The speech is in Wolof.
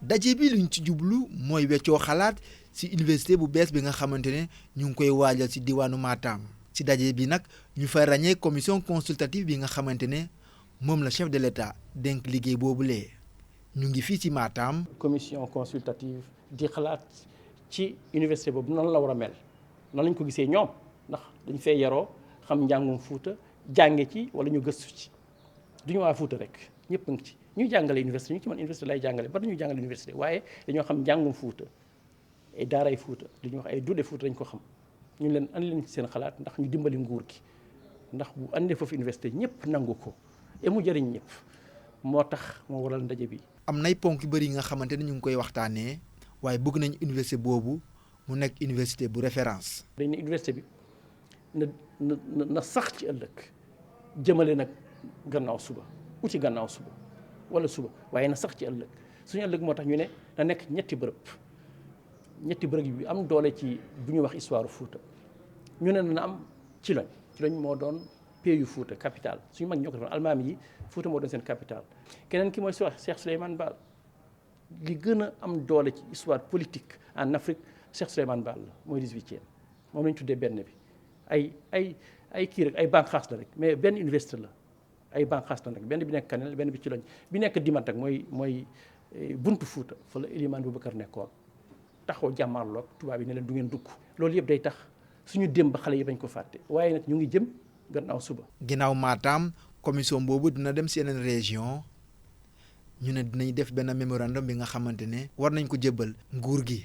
daje bi luñ ci jublu mooy weccoo xalaat ci université bu bees bi nga xamante ne ñu ngi koy waajal ci diwaanu Matam ci daje bi nag ñu fay ràññee commission consultative bi nga xamante ne moom la chef de l'État dénk liggéey boobulee ñu ngi fii ci Matam. commission consultative di xalaat ci université boobu noonu la war a mel noonu lañ ko gisee ñoom ndax dañ fay yaroo xam njàngum Fuuta jànge ci wala ñu gëstu ci duñu waa Fuuta rek ñëpp a ngi ci ñuy jàngale université ñu ci man université lay jàngale ba dañuy jàngale université waaye dañoo xam njàngum Fuuta ay daaray Fuuta li ñuy wax ay dudde Fuuta dañ ko xam ñu leen andi leen ci seen xalaat ndax ñu dimbali nguur gi ndax bu andee foofu université ñëpp nangu ko et mu jëriñ ñëpp moo tax moo waral ndaje bi. am nay ponk yu bëri yi nga xamante ne ñu ngi koy waxtaanee waaye bëgg nañu université boobu mu nekk université bu référence. dañ ne université bi na sax ci ëllëg jëmale nag gannaaw suba uti gannaaw suba wala suba waaye na sax ci ëllëg suñu ëllëg moo tax ñu ne na nekk ñetti bërëb yu am doole ci bu ñuy wax histoire Fuuta ñu ne na am Ciloñ moo doon pays yu Fuuta capitale suñu mag ñoo ko defoon almaami yi Fuuta moo doon seen capitale keneen ki mooy Cheikh Souleymane Baal li gën a am doole ci histoire politique en Afrique Cheikh Souleymane Baal la mooy 18e moom lañu tuddee benn bi ay kii rek ay banqaas la rek mais benn université la ay banqaas la rek benn bi nekk Kanel benn bi Ciloñ bi nekk Dimantak mooy buntu Fuuta fa la Elimaan Boubacar nekkoon taxaw jàmmaarloog tubaab yi ne leen du ngeen dugg loolu yëpp day tax suñu démb xale yi bañ ko fàtte waaye nag ñu ngi jëm gannaaw suba. ginnaaw Matam commission boobu dina dem si yeneen région ñu ne dinañ def benn mémorandum bi nga xamante ne war nañ ko jébbal nguur gi.